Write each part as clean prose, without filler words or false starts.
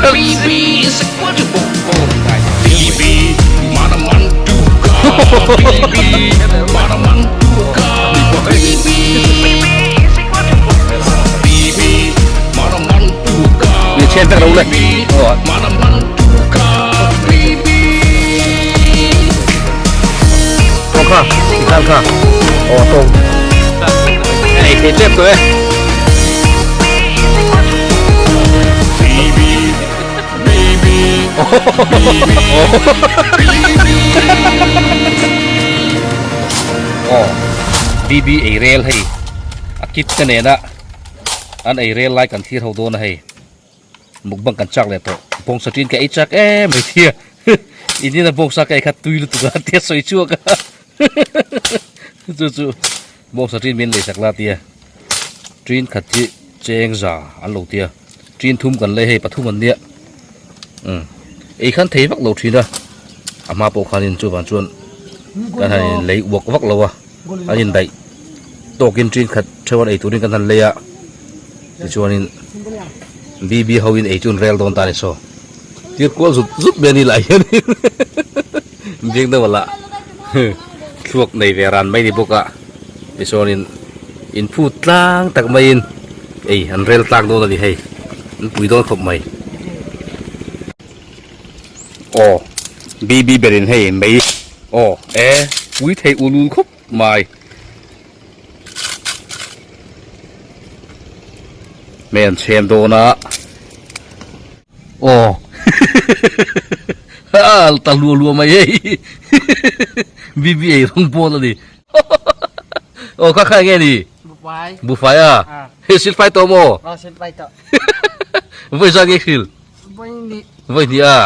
Mi chen vek lo le. Tawng kha, tikhan kha. Aw tawng. Ei thei tep tawh e. Aw BB ei rel hei a kit te nena an ei rel lai kan thlir ho dawn a hei mukbang kan chak leh tawh bawngsa ṭin ka ei chak em mai thia inina bawngsa ka ei kha tui lutuk a tia sawi chhuak a chu chu bawngsa ṭin min lei sak la tia ṭin khat hi cheng za an lo tia ṭin thum kan lei hei pathum an nia umm ei khan thei vak lo ṭhin a a hma pawh khanin chuvang chuan kan han in lei uak vak lo a an indaih tawkin ṭin khat theuh an ei turin kan han lei a tichuanin BB hoin ei chu an rel dawn ta a ni saw tir kual zut zut mai a ni lah hianin biak deuh lah thluak nei ve ran mai a ni bawk a tichuanin in phut tlang tak maiin ei an rel tlang dawn a ni hei an pui dawn khawp mai aw BB berin hei mei aw e pui thei ulul khawp mai. Hmel an chhem dawn a aw ha ta luah luah mai hei BB ei rawng pawl a ni aw kha kha enge ni Bufai bufai a hei sil fai tawh maw aw sil fai tawh vawi zat nge hril vawi hnih vawi hnih a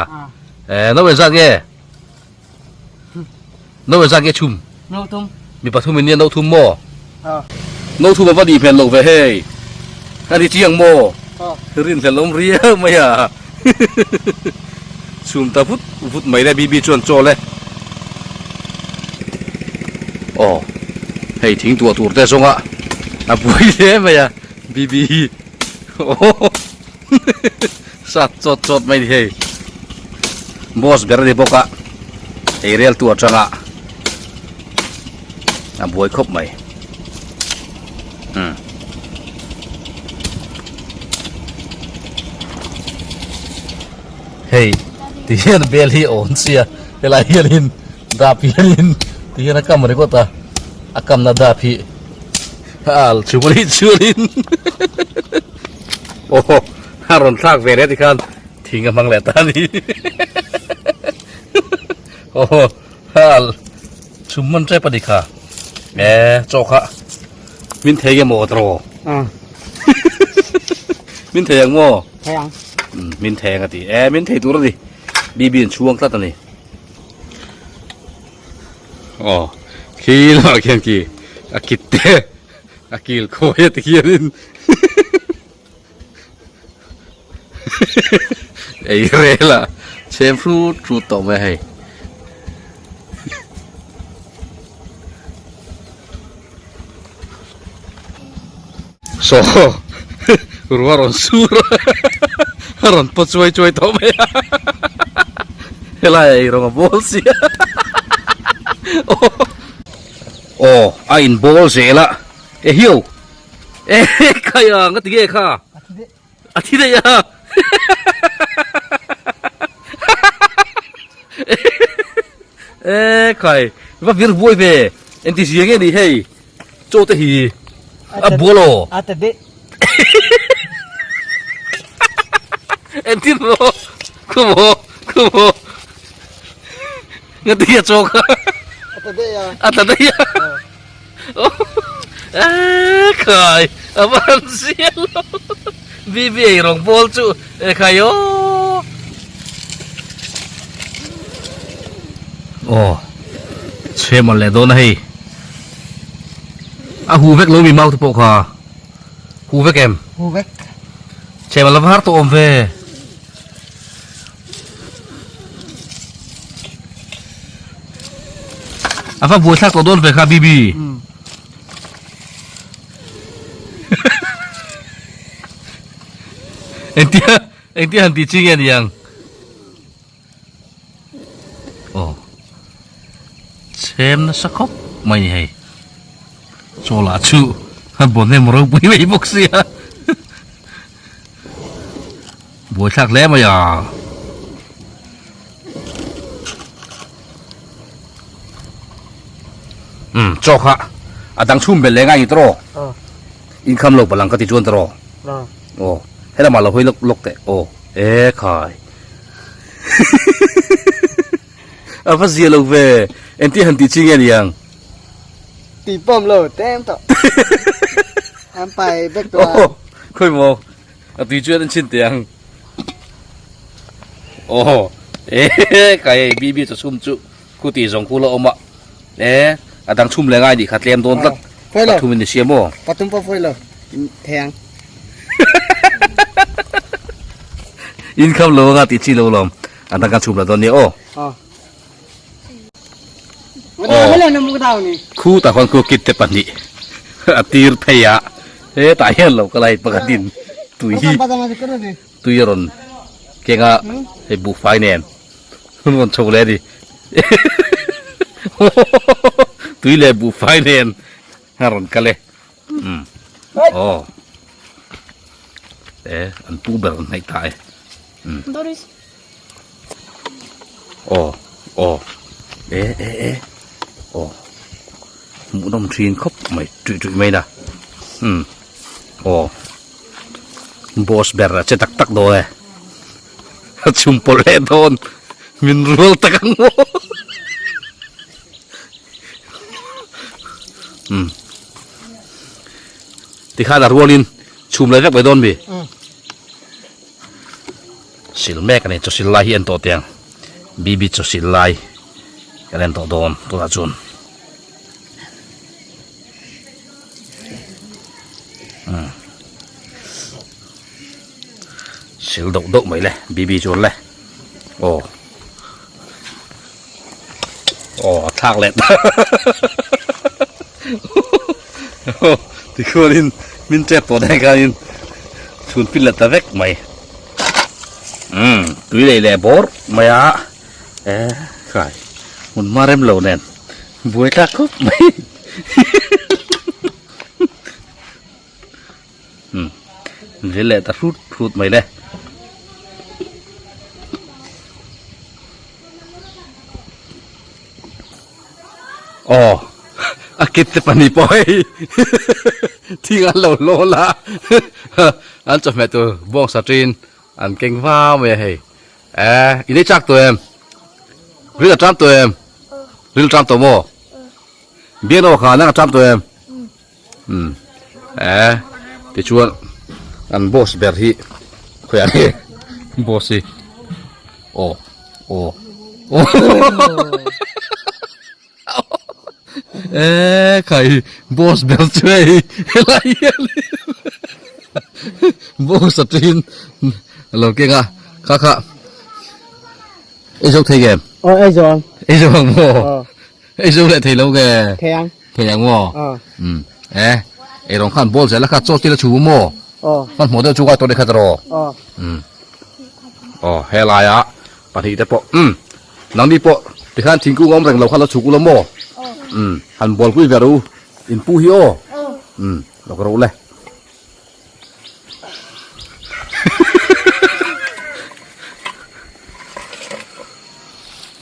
eh no zat nge No e zat nge chhum? No thum. Mi pathum in nia no thum maw? Aw. No thum a va nih hmel loh ve hei. A ni chiang maw? Aw. Rin hlel awm riau mai a. Chhum ta vut vut mai le BB chuan chaw le. Aw. Hei thing tuah tur te zawnga a buai hle mai a BB hi. Aw. Sat chawt chawt mai ni hei boss ber a ni bawk a ei rel tu atanga a buai khawp mai umm hei ti hian bel hi a awm sia helai hianin dap hianin ti hian a kam ringawt a a kamna dap hi a al chhung anih chuanin. Aw a rawn thlak ve leh tikhan thing a hmang leh ta a ni aw hal chhum hman tep a ni kha e chaw kha min thei nge maw tawh min thei ang maw thei ang min thei ang a ti e min thei tur a ni bibi an chhuang tlat a ni aw khi lamah khian khi a kit te A kil khawi a ti hianin ei rel a chhem hrut hrut tawh mai a hei. Saw ruah rawn sur a a rawn paw chuai chuai tawh mai a helai ah eirawng a bawl sia aw. Aw a in bawl zel a e hiu e khai ang a ti nge kha a thi daih a e khai va vir buai ve engti zia nge ni hei chaw te hi a bual aw a ta de engtin maw khumaw khumaw Nga ti a chaw kha. A ta daih a. A ta daih a. A khai a van zia lo. BB ei rawng bawl chu e khai aw. Aw chhe mawn leh dawn a hei. A hu vek lo mi mau te pawh kha. Hu vek em? Hu vek. Chhe mawn la var tawh awm ve. A va buai thlak tawh dawn ve kha Bibi. Entia Engtin han tih chi nge niang? Aw. Chhem nasa khawp mai ni hei. Chaw lah chu a bawn em ropui mai bawk sia. Buaithlak hle mai a. Um chaw kha a dang chhum belh leh ngai ni tawh Aw. Inkham lo palang ka ti chuan tawh Aw. Aw helamah lo hawi lawk lawk teh aw e khai a va zia lo ve engtin han tih chi nge niang. Ti pawm lo tlem tawh an pai vek tawh a. Aw khawi maw a tui chuan an chhin teh ang. Aw e kai hei BB chaw chhum chu khu tih zawng khu la awm a e a dang chhum leh ngai nih kha tlem dawn tlat pathum in ni sia maw. Pathum pawh fawi lo thei ang. In kham lo anga tih chi lo lawm a dang kan chhum la dawn nia aw. Aw. Khu tah khuan khu kit te pahnih a tir phei a hetah hian lo ka lai pakhatin tui hi tui a rawn keng a hei buhfai nen an rawn chho leh a ni tui leh buhfai nen a rawn kal e umm aw e an pu ber an hnaih ta e umm aw aw e e e aw hmuhnawm thin khawp mai tuih tuih mai na umm aw boss ber a che tak tak dawn e a chhum pawlh leh dawn min rual tak ang maw umm tikhan a rualin chhum leh vek mai dawn mi. Sil mek a ni chaw sil lai hi en tawh teh ang BB chaw sil lai kan en tawh dawn tunah chuan umm sil deuh deuh mai le BB chuan le aw aw a thlak leh ta tikhuanin min tep tawh daih khanin chhun pin leh ta vek mai umm tui lei leh bawr mai a e khai hmun hma rem lo nen buai tlak khawp mai umm vil leh ta hrut hrut mai le. Aw a kit te pahnih pawh hei thing an lo lawl a an chawhmeh tur bawng sa ṭin an keng vau mai a hei eh in ei chak tawh em ril a ṭam tawh em ril ṭam tawh maw biakna aw kha nang a ṭam tawh em umm eh tichuan an boss ber hi khawiah nge boss hi aw aw eh khai boss ber chu hei helai hian boss atangin a lo keng a kha kha ei zo thei em aw ei zo ang ei zo ang maw ei zo leh thei lo nge thei ang Thei ang maw? Aw. Umm. E, eirawng khan bawl zel a kha chaw til a chhu maw? Aw. Hmanhmawh deuh chu ngai tawh leh khat rawh. Aw. Umm. Aw, helai a pahnih te pawh umm nangni pawh tikhan thingkung awm reng lo khan lo chhuk ula maw? Aw. Umm, han bawl pui ve rawh u, in pu hi aw. Aw. Umm, lo ka rawh le.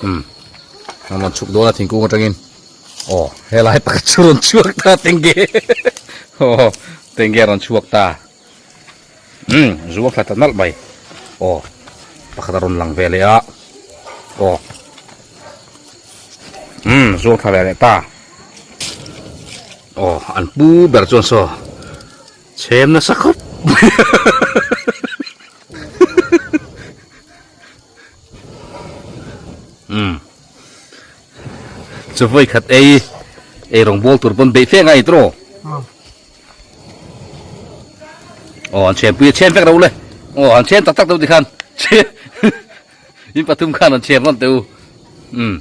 Umm, an rawn chhuk dawn a thingkung atangin. Aw helai pakhat chu rawn chhuak ta tenge aw tenge rawn chhuak ta umm zu a thla ta nalh mai aw pakhat a rawn lang ve leh a aw umm zu a thla ve leh ta aw an pu ber chuan saw chhem nasa khawp mai umm. Chu vawi khat ei ei rawng bawl tur pawn beih fe ngai tawh aw an chhen pui a chhen vek ro le aw an chhen tak tak deuh tikhan chhen in pathum khan an chhen rawn teh u um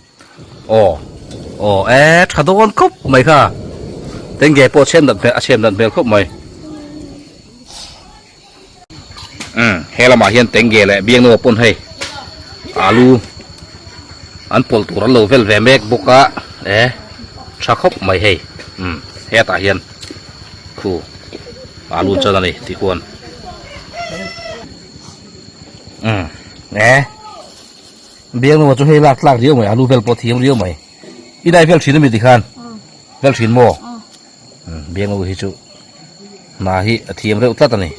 aw aw e tha dawn khawp mai kha tenge pawh chhen dat hmel a chhen dat hmel khawp mai um. He lamah hian tenge leh biangnuah pawn hei alu an pawlh tur an lo vel ve mek bawk a e tha khawp mai hei umm hetah hian khu alu chan a ni tih khuan umm e biangnuah chu hei lak tlak riau mai alu vel pawh thiam riau mai i dai vel thin a mi tikhan vel thin maw umm biangnuah hi chu hna hi a thiam reuh tlat a ni.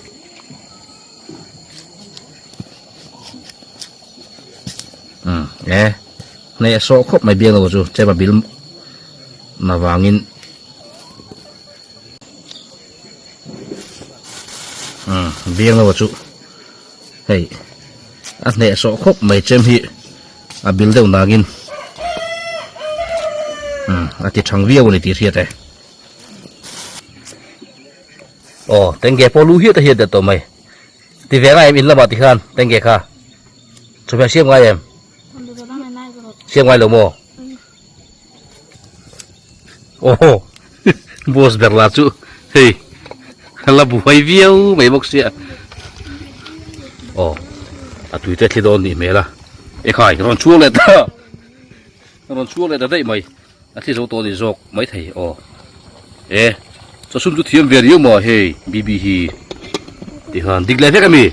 Umm e hneh a sawh khawp mai biak lo chu chema bil na vangin umm biak lo chu hei a hneh sawh khawp mai chem hi a bil deuh nangin umm a ti thang viau a ni tih hriat e. Aw tenge pawh lu hiat a hiat deuh tawh mai. Ti ve ngai em in lamah tikhan tenge kha chawhmeh siam ngai em? Siam ngai lo maw? Aw boss ber lah chu hei la buai viau mai bawk sia. Aw a tui te thli dawn nih hmel a. Ekhai rawn chhuak leh ta rawn chhuak leh ta daih mai. A thli zo tawh a ni zawk maithei aw. E chawchhun chu thiam ve riau maw hei BB hi ti khan dik leh vek a mi?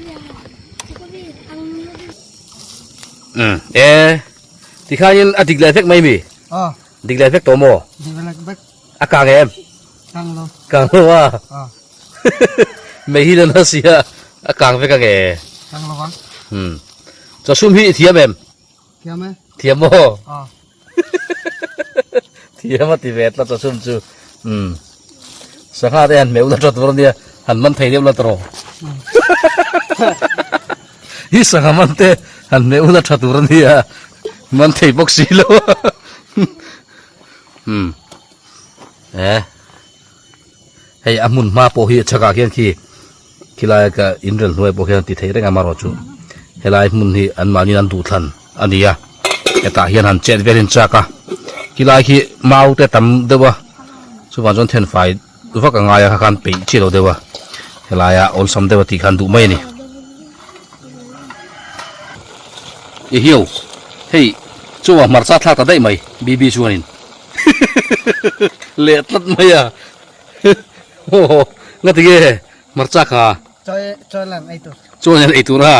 Umm e ti khanin a dik leh vek mai mi? Dik leh vek tawh maw? A kang em? Kang lo. Kang lo a? Mei hi la sia a kang vek ange. Kang lo ang. Umm chawchhum hi i thiam em? Thiam e. Thiam maw? Aw. Thiam a ti ve tlat a chhun chu. Umm. Sangha te han hmeuh la tha tur ania, han man thei deuh la tawh. Hi sangha man te han hmeuh la tha tur ania, man thei bawk si lo. Umm. Eh. Hei a hmun hma pawh hi a chhakah khian khi khilai ka inrel hnuai pawh khian ti thei reng a amaherawhchu helai hmun hi an mahni an duhthlan a ni a hetah hian han chet vel in chak a khilai khi mau te tam deuh a chuvang chuan thenfai vak a ngai a kha khan peih chiah lo deuh a helaia awlsam deuh a tih khan duh mai a ni. Ehiau hei chungah hmarcha thlak ta daih mai BB chuanin. Leh tlat mai a aw nga ti nge hmarcha kha chaw lan ei tur chaw lan ei tur a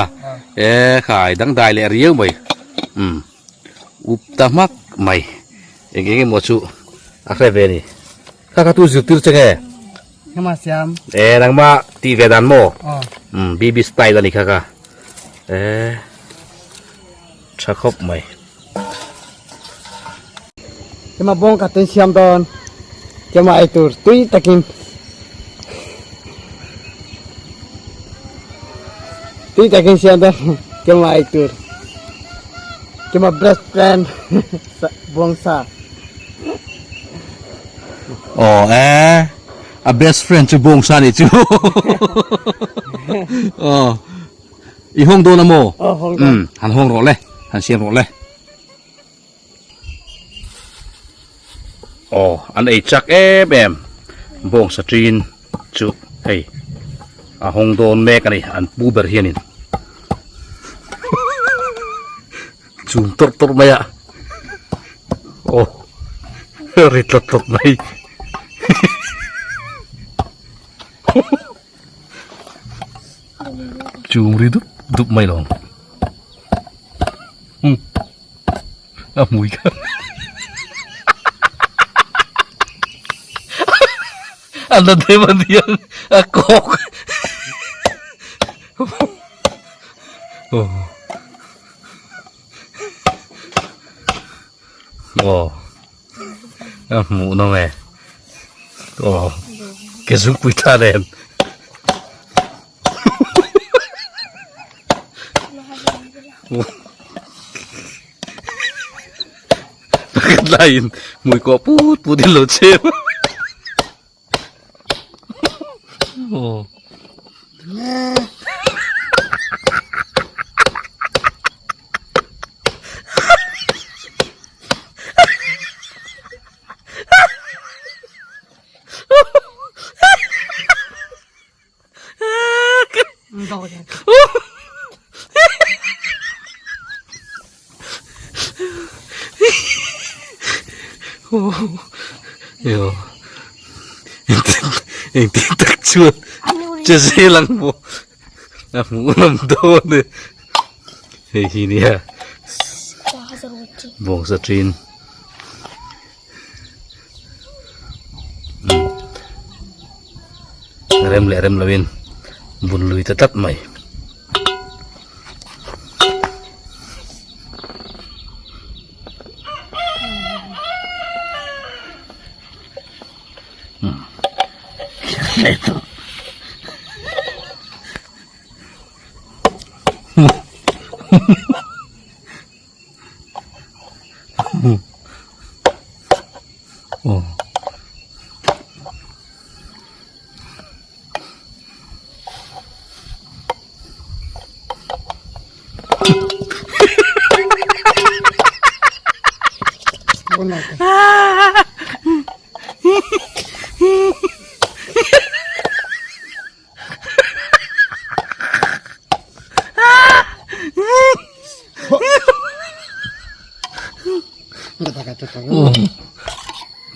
e khai dangdai leh riau mai um up ta hmak mai eng eng emaw chu a hre ve ni kha kha tu zirtir che nge hema siam e nangma tih ve dan maw um bb style ani kha kha e tha khawp mai. Kema bawng ka tui siam dawn kema ei tur tui takin tui takin siam dawn kema ei tur kema best friend bawng sa. Aw e a best friend chu bawng sa nih chu aw i hawng dawn a maw aw hawng dawn han hawng rawh le han siam rawh le. Aw an ei chak em em bawng satrin chu hei a hawng dawn mek a ni an pu ber hianin chum tawrh tawrh mai a aw ri tlawt tlawt mai chum ri dup dup mai lo. A hmui kha a la dem a nia a kawk aw a hmuh nawm e aw ke zungpui thla nen. Pakhat laiin hmui kawh put put in lo chhem a. Aw. Yo. Engtin tak chuan che zel ang maw a hmuh lam dawn e. Hei hi nia bawngsa ṭin. Rem leh rem loin bun lui ta tlat mai.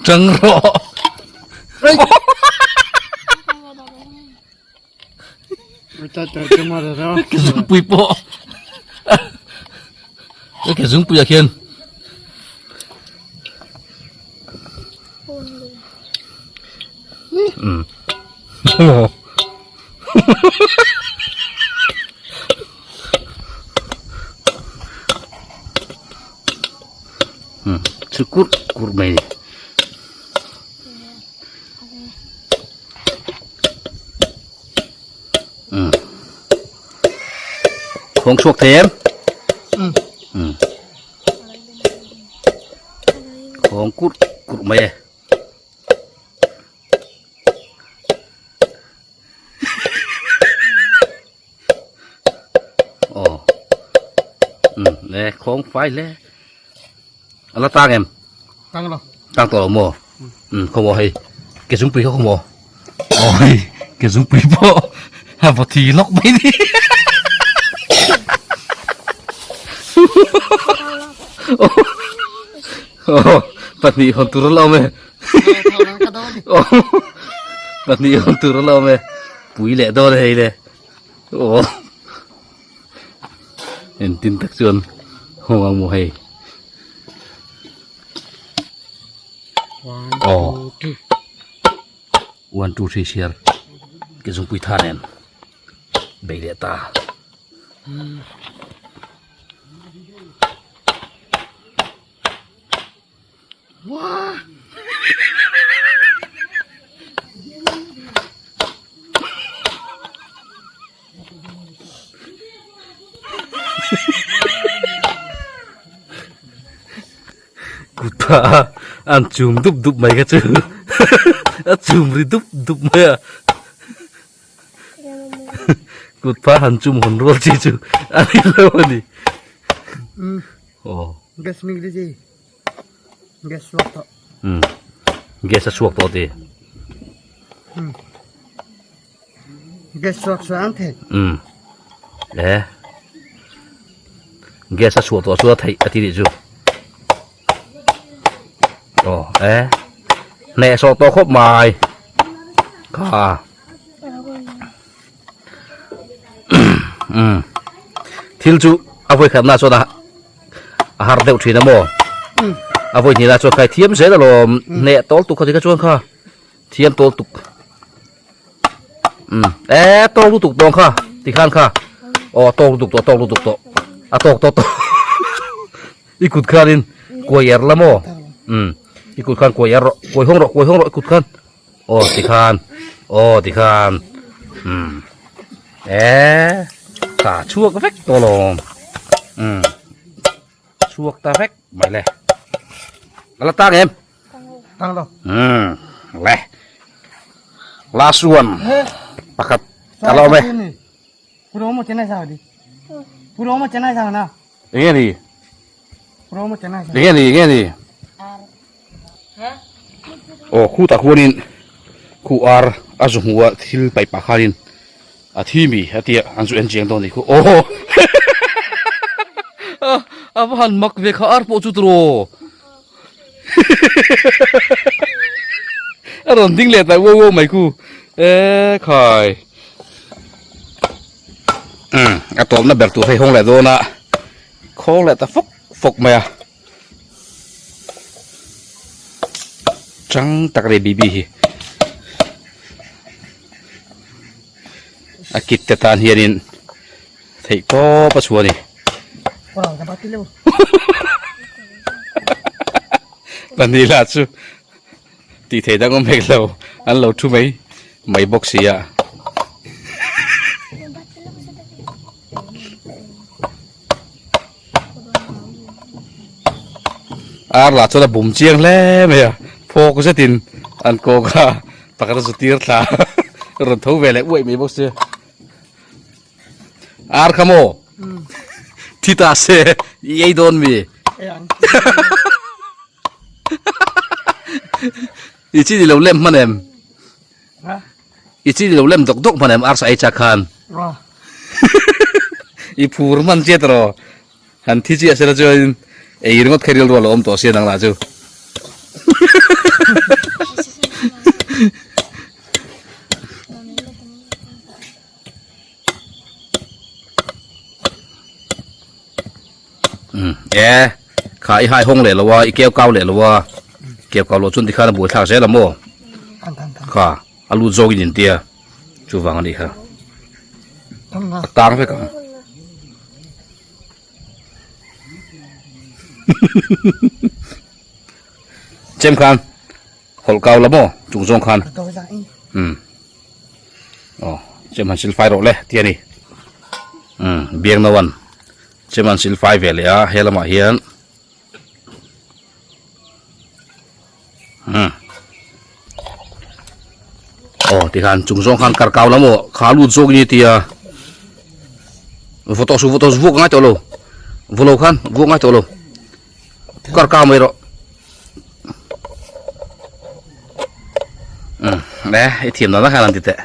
Tang rawh. Ke zungpui pawh ke zungpui ah khian um chu kurh kurh mai a ni. Ừ. Không suộc thêm. Ừ. Ừ. Không cút cút mày. Ồ. Ừ, nè, không phải lẽ. Ala tang em? Tang lo. Tang tawh lo maw? Umm khaw maw hei ke zungpui kha khaw maw? Aw hei ke zungpui pawh a vaw thi lawk mai ni. Aw pahnih hawn tur a la awm e. Aw pahnih hawn tur a la awm e. Pui leh dawn e hei le. Aw. Entin tak chuan hawng ang maw hei. Aw. 1 2 3 siar ke zungpui tha nen bei leh ta. Kut a an chum dup dup mai kha chu a chum ri dup dup mai a kut pha han chum hawn rual chi chu a ni lo a ni aw Gas mi ri gas suak tawh um gas a suak tawh ti Gas suak suak ang thei. Um. Le. Gas a suak tawh chu a theih a ti nih chu. Oh, e. Hneh sawh tawh khawp mai. Kha. Um. Thil chu a vawi khatna chuan a a har deuh thin a maw. A vawi hnihna chuan khai thiam zel alawm. Hneh tawl tuk kha ti kha chuan kha. Thiam tawl tuk. Um e tawk lutuk tawng kha ti khan kha aw tawk lutuk tawh tawk lutuk tawh a tawk tawh tawh i kut khanin kuai er la maw um i kut khan kuai er rawh kuai hawng rawh kuai hawng rawh i kut khan aw ti khan aw ti khan um e kha chhuak vek tawh lawm um chhuak ta vek mai le a la tang em. Tang lo. Hmm, le. Last one. Pakhat a lo me. Puro mo chenai sa di. Puro mo chenai sa na. Enge ni? Puro mo chenai sa. Enge ni? Enge ni? Oh, khu ta khuanin khu ar a zu hmu a thil paih pah khanin a thi mi a tia an zu en chiang dawn ni khu. Oh. A va han mak ve kha ar pawh chu tiraw. A rawn ding leh ta uau uau mai khu e khai umm a tawpna ber tur hei hawng leh dawn a khawng leh ta fawk fawk mai a chang tak a ni bibi hi a kit te tan hianin theih tawp a chhuah a ni. Vanilla chu tih theih dang awm hek lo an lo thu mai mai bawk si a. Ar lah chuan a bum chiang hle mai a phawk zetin an kawk a pakhat a zu tir thla a rawn tho ve leh uaih mai bawk sia. Ar kha maw? Thi ta se i ei dawn mi? I chi ni lo lem hman em? I chi ni lo lem dawk dawk hman em ar sa ei chak khan? I phur hman chiat rawh. Han thi chiah sela chuan ei ringawt kha rilru a lo awm tawh sia nang lah chu. Um e kha i hai hawng leh lo a i keu kau leh lo a keu kau loh chuan tikhan a buai thlak zel a maw kha a lut zawk in intia chuvang a nih kha a tang vek ang. Chem khan hawlh kau la maw chung zawng khan um aw chem han silfai rawh le ti a ni um biang no an chem han silfai ve leh a he lamah hian um aw tikhan chung zawng khan kar kau la maw kha lut zawk ni tia vaw tawh suh vaw tawh suh vuak ngai tawh lo vaw lo khan vuak ngai tawh lo. Kar kau mai rawh. Um, eh, i thiam dan khan an ti teh.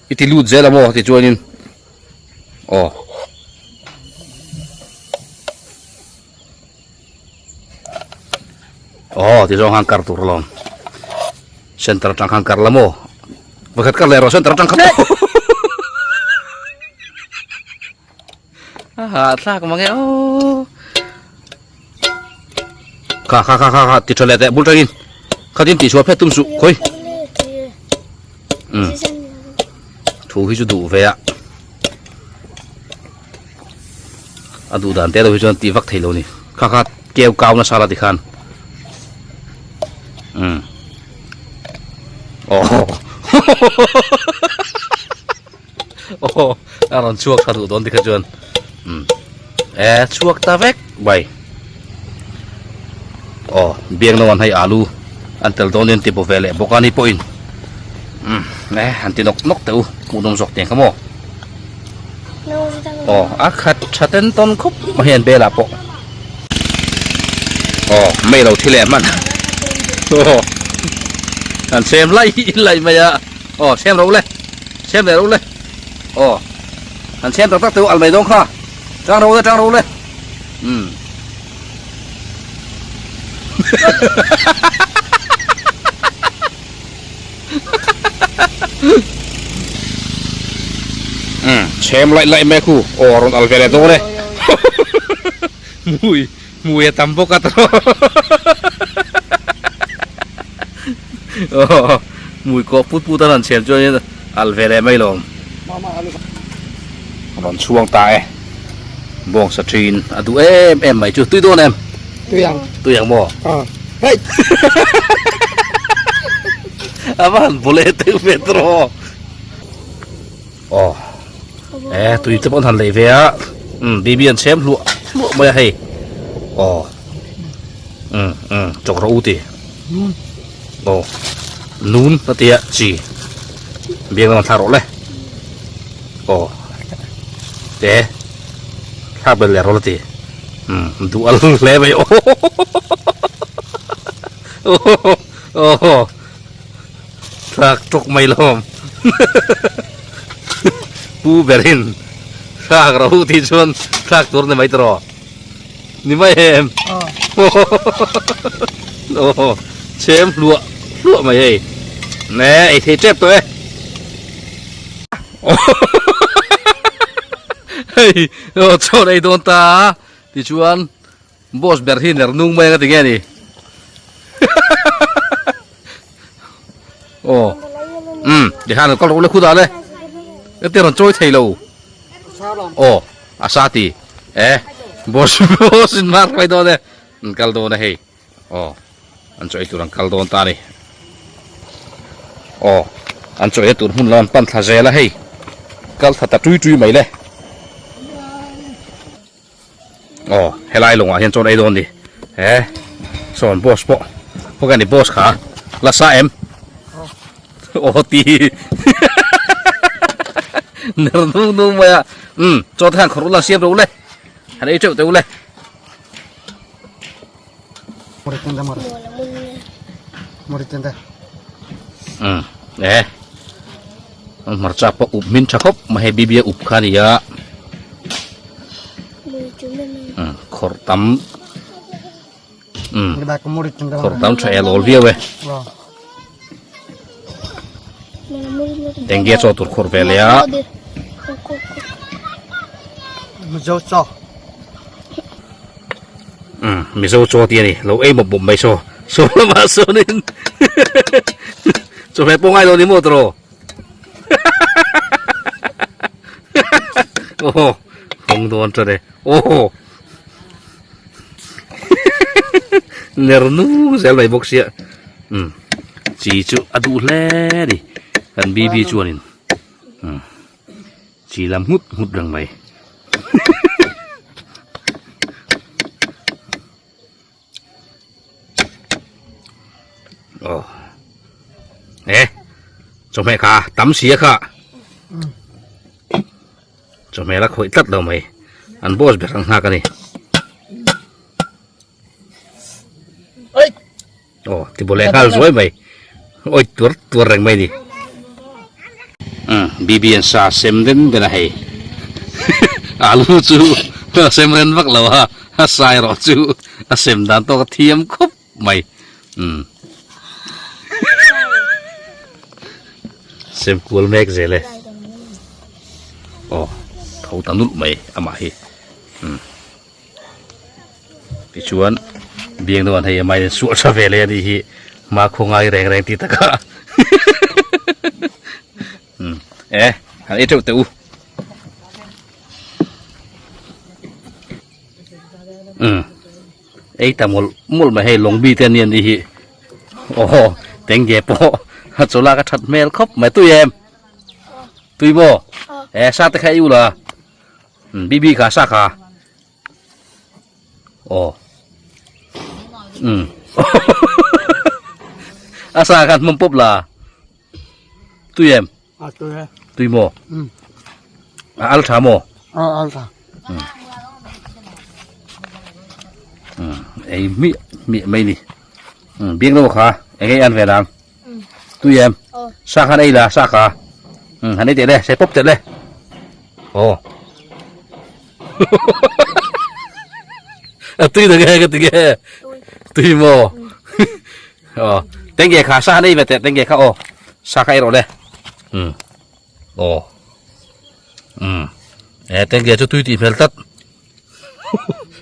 I ti lut zel a maw ti chuanin. Aw. Aw, ti zawng khan kar tur alawm. Center atang khan kar la maw. Pakhat kar leh rawh center atang khan. A hahthlak mang e aw. Kha kha kha kha kha ti tha leh teh bul tangin. Khatin tih chhuah phet tum suh khawi. Um. Thu hi chu duh ve a. A duh dan te lo hi chuan tih vak thei lo ni. Kha kha keu kau nasa la ti khan. Um. Oh. Aw a rawn chhuak tha duh dawn tikha chuan umm e chhuak ta vek mai aw biang no an hei alu an tel dawn in ti bo ve leh bawk a ni pawhin umm e han ti nawk nawk teh u hmuh nawm zawk tiang kha maw aw a khat tha ten tawn khawp mai hian bel ah pawh aw mei lo thi leh hman aw an chhem laih laih mai a. Aw chhem ro le chhem leh ro le aw an chhem tak tak teu al mai dawn kha tang ro le tang ro le um um chhem laih laih mai khu aw rawn al ve leh dawn e mui mui a tam bawk a tawh Aw mui kawh put put a rawn chhel chuan alh ve leh mai lawm. Rawn chhuang ta e. Bawng sa thin a duh em em mai chu tui dawn em? Tui ang. Tui ang maw? Aw. Hei. A va han bawleh deuh ve tawh. Aw. E tui te pawh an han lei ve a. Um bibi an chhem hluah hluah mai a hei. Aw. Um um chawk rawh u ti. Aw. Nun a tia chi. Biang lam thla rawh le. Aw. Te. Thla bel leh rawh la ti. Um duh al hle mai. Aw. Aw. Thlak tawk mai lawm. Pu berin thlak ro tih chuan thlak tur ni mai tawh ni mai em. Aw chhem hluah hluah mai hei. Ne ei thei tep tawh e. Hei aw chaw ei dawn ta a tichuan boss ber hi ner nung mai anga tinge ni. Aw um tikhan kal rawh le khudah le ka ti rawn chawi thei lo. Aw a sa ti e boss boss in mark mai dawn e an kal dawn a hei. Aw an chaw ei tur an kal dawn ta a ni. Aw an chaw ei tur hmun lam an pan thla zel a hei kal thla ta tui tui mai le. Aw helai lawngah hian chaw ei dawn ni. He sawn boss pawh khaw nge ni boss kha la sa em? Aw ti ner nung nung mai a umm chaw te khan khawrh ula siam ro le han ei teuh teuh le. Umm e hmarcha pawh up hmin tha khawp mai hei bbia up kha a ni a umm khawrh tam umm khawrh tam tha el awl viau e eng ge chaw tur khawrh ve leh a. Umm Mizo chaw tih a ni lo ei mawp mawp mai saw saw lamah sawnin chawhmeh pawh ngai lo ni maw tawh aw hawng dawn tan e aw ner nung zel mai bawk sia umm chi chu a duh hle a ni kan BB chuanin umm. Chi lam nghut nghut reng mai. Aw. E. Chawhmeh kha tam si a kha. Chawhmeh la khawih tlat lo mai. An boss ber ang nghak a ni. Aw ti bawlh leh nghal zuai mai awi tuar tuar reng mai ni umm BB an sa sem den den a hei alu chu a sem ren vak lo a a sa erawh chu a sem dan tawk a thiam khawp mai umm sem kual mek zel e aw tho ta nulh mai amah hi umm. Tichuan biang deuh an hei amah in suah tha ve leh a nih hi hma khaw ngai reng reng tih takah umm e han ei teuh teh u umm ei ta mawlh mawlh mai hei lawng bite ania nih hi aw tengge pawh a chaw lak a that hmel khawp mai tui em tui maw e sa te kha ei ula. Bibi kha sa kha aw um a sa khan hmawm pawp la tui em a tui e tui maw a al tha maw a al tha um ei hmiah hmiah mai ni um biang lo kha eng ei an ve nang Tui em? Sa khan ei la, sa kha. Um, han ei teh le, se pawp teh le. Oh. A tui da nge ka ti nge. Tui mo. Oh, tenge kha sa han ei ve teh, tenge kha oh. Sa kha ei rawh le. Um. Oh. Um. E tenge chu tui tih hmel tlat.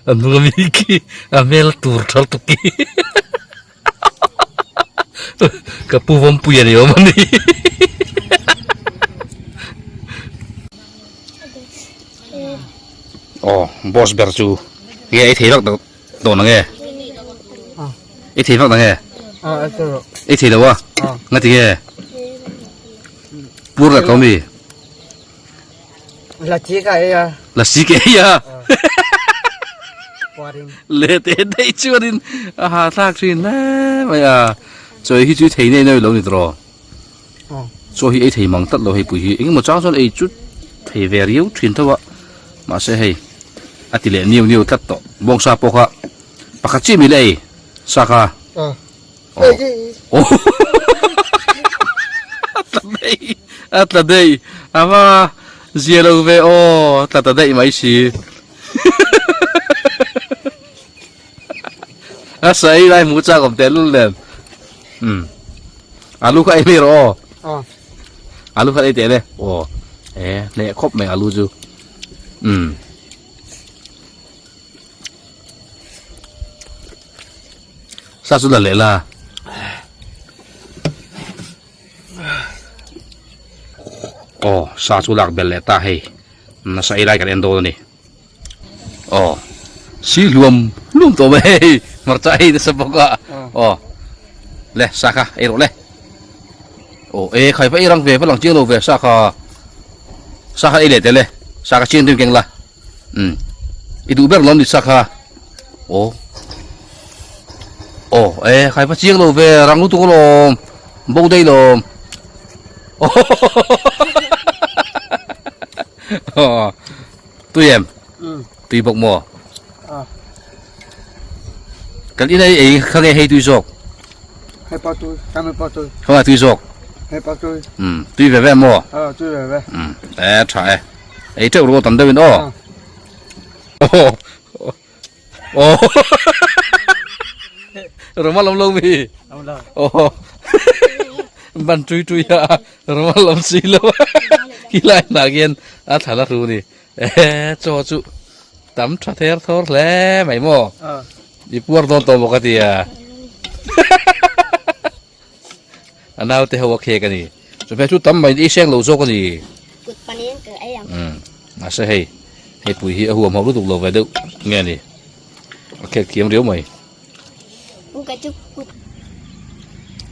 A hnung ami khi a hmel tur thal tuk hi ka pu vawmpui a ni awm a ni aw boss ber chu nge ei thei vak dawn ang e ei thei vak nang e ei thei lo a ngati nge pur leh tawh mi. Lasi ka ei a. Lasi ka ei a. Le te daih chuanin a ha thlak thin hle mai a. Chaw hi chu thei nei nei lo ni tawh. Chaw hi ei thei mang tlat lo hei pui hi. Engemaw chang chuan ei chu thei ve riau thin tho a. Mahse hei a ti leh niu niu tlat tawh. Bawngsa pawh kha pakhat chiah mi le ei sa kha. Oh. Tla daih a tla daih a va zia lo ve aw tla ta daih mai si. A sa ei lai hmu chak awm tehlul nen. Umm. Alu kha ei mai rawh aw. Aw. Alu kha ei teh le. Aw. E hneh khawp mai alu chu. Umm. Sa chu la leh la. Aw sa chu lak belh leh ta hei. Nasa ei lai kan en dawn a ni. Aw si hluam hluam tawh mai hei hmarcha ei nasa bawk a aw le sa kha ei rawh le aw e khai va ei rang ve va lang chiang lo ve sa kha sa kha ei leh teh le sa kha chiang deuh keng la um i duh ber lawm ni sa kha aw aw e khai va chiang lo ve rang lutuk alawm bo daih lawm aw. Tui em? Tui bawk maw? Kan in ei ei kha nge hei tui zawk? Hei pa tui, kha mi pa tui. Kha nga tui zawk? Hei pa tui. Um, tui ve ve maw? Ờ, tui ve ve. Um, e tha e. Ei teuh ro tam deuh in aw. Oh. Oh. Roma lom lo mi. Oh. Ban tui tui a. Roma lom si lo. Kilai na khian a thla la ru ni. E chaw chu tam tha ther thawr hle mai maw. I puar dawn tawh bawk a tia. A naute ho a khek a ni. Chawhmeh chu tam mai i seng lo zawk a ni. Kut panin ka ei ang. Umm mahse hei hei pui hi a huam hauh lutuk lo ve deuh nge ni. A khek thiam riau mai.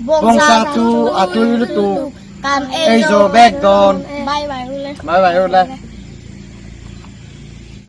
Bawngsa chu a tui lutuk. Ei zo bek dawn. Bye bye ule. Bye bye ule.